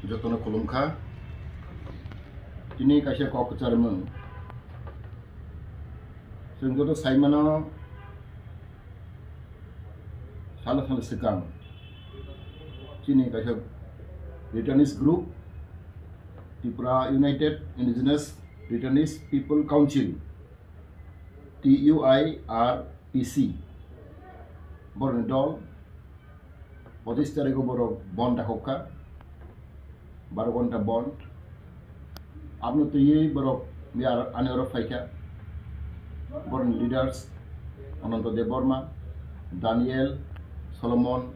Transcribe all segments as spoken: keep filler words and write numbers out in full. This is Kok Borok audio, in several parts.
Jotono khulumkha. Tini kaisa kok kwcharmung. Chwng joto saimano salo salo swkang chini kaisa returnees group, Tripura United Indigenous Returnees People Council, T U I R P C, borokni dol, pochis tarikgo borok bon dakhokha, baro ghonta bon. Aboni twiwi borok ani oro phaikha, borokni leaders Ananto Debbarma, Daniel, Solomon,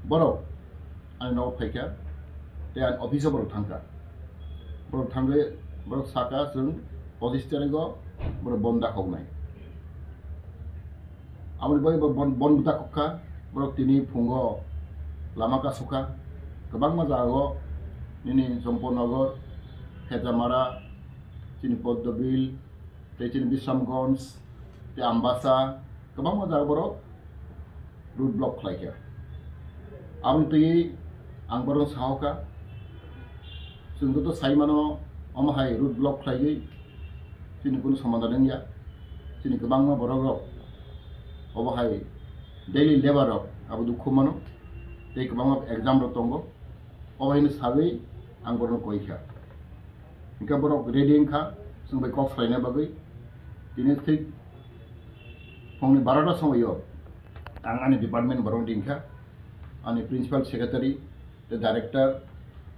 borok ani nogo phaikha, tei ani office-o borok thangkha. Borok thangwi borok sakha, chwng pochis tarikgo borok bon dakhoknai. Aboni bagwi borok bon, bon dakhokha, borok tini phungo lama kasukha, kwbangma jagao nini Champaknagar, Khejamara, chini Poddobil, tei chini Bisramganj, tei Ambasa, kwbangma jaga borok road block khlaikha. Aboni twiwi ang borokno sahokha, chwng joto saimano omo hai road block khlaiwi chini kunu somadan wngya. Chini kwbangma borokrok obo hai daily labour rok abo dukhu mano, tei kwbangma exam rok tongo. Obo hino sagwi ang borokno koi kha. Hingke borok ready wngkha chwng bai kok salaina bagwi. Tini thik phungni barota somoio ang ani department borokno ringkha, ani principal secretary tei director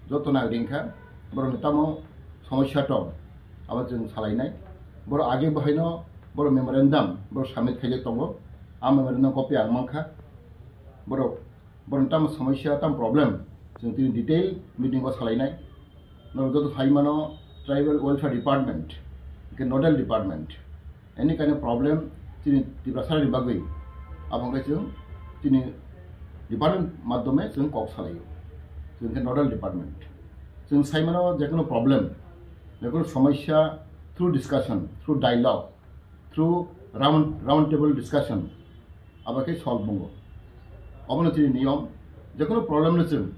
jotono ang ringkha. Borokni tamo somosya tong, abo chwng salainai. Borok age bahaino borok memorandum borok submit khaijak tongo. A memorandum copy ang mankha. Borok Borokni tamo somosya, tamo problem, chwng tini detail meeting o salainai. Norok joto sai mano, Tribal Welfare Department, hingke nodal department, any kind of problem chini Tiprasarani bagwi, abo hingke chwng chini department madhyome chwng kok salaio. Chwng khe nodal department. Chwng sai mano jekono problem, jekono somosya, through discussion, through dialogue, through round, round table discussion, abo khe solve wngo. Obono chini niyom, jekono problem no chwng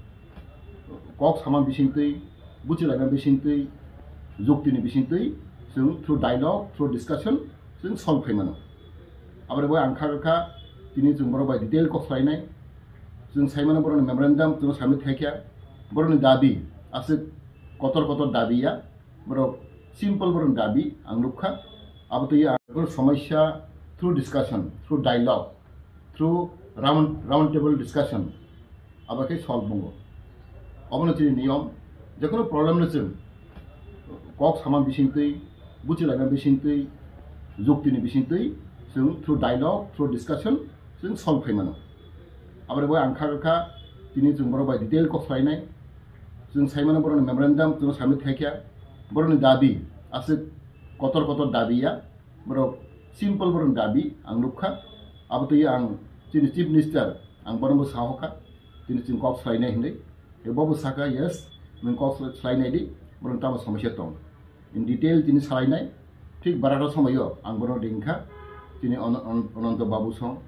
kok sama bisingtwi, buchilaina bisingtwi, juktini bisingtwi chwng through dialogue, through discussion chwng solve khai mano. Aboni bagwi ang kha kha tini chwng borok bai detail kok salainai. Chwng sai mano borokni memorandum chwng submit khai kha, borokni dabi aswk kotor kotor dabi ya. Borok simple borokni dabi ang nukha. Abo twi ang borok somosya through discussion, through dialogue, through round, round table discussion abo khe solve wngo. Obono chini niyom, jekono problem no chwng kok sama bisingtwi, buchilaina bisingtwi, juktini bisingtwi chwng through dialogue, through discussion chwng solve khai mano. Aboni bagwi ang kha kha tini chwng borok bai detail kok salainai. Chwng sai mano borokni memorandum chwng submit khai kha. Borokni dabi aswk kotor kotor dabi ya. Borok simple borokni dabi ang nukha. Abo twi ang chini Chief Minister ang bono bo sahokha. Tini chwng kok salainai hinwi. Tei bo bo sakha, yes, nwng kok salainai di, borokni tamo somosya tong. In detail tini salainai. Thik barata somoio ang bono ringkha. Tini An-, An-, Ananto Babu song,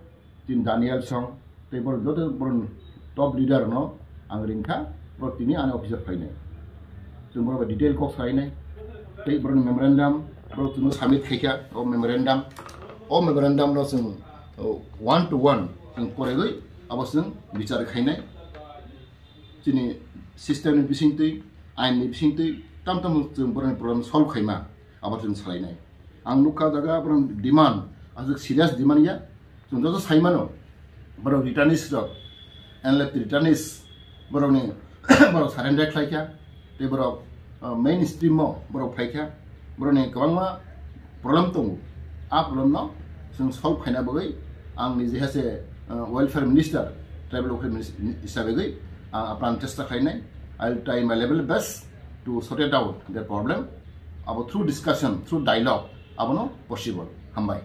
chini Daniel song, tei borok joto borok top leader no ang ringkha, borok tini ani office o phainai. Chwng borok bai detail kok salainai, tei borokni memorandum borok chwngno submit khaikha, o memorandum, o memorandum no chwng, o, one to one chwng poregwi abo chwng bichar khainai. Chini system ni bisingtwi, ain ni bisingtwi, tam tam chwng borokni problem solve khaima, abo chwng salainai. Ang nukha jaga borok demand, aswk serious demand ya. Chwng joto sai mano, borok returnees rok, N L F T returnees, borokni, borok surrender khlaikha, tei borok, uh, mainstream o borok phaikha, borokni kwbangma problem tongo. A problem no chwng solve khaina bagwi ang nije hase, uh, welfare minister, tribal welfare minister hisabe gwi ang apran chesta khlainai. I will try my level best to sort it out their problem. Abo through discussion, through dialogue, abono possible. Hambai.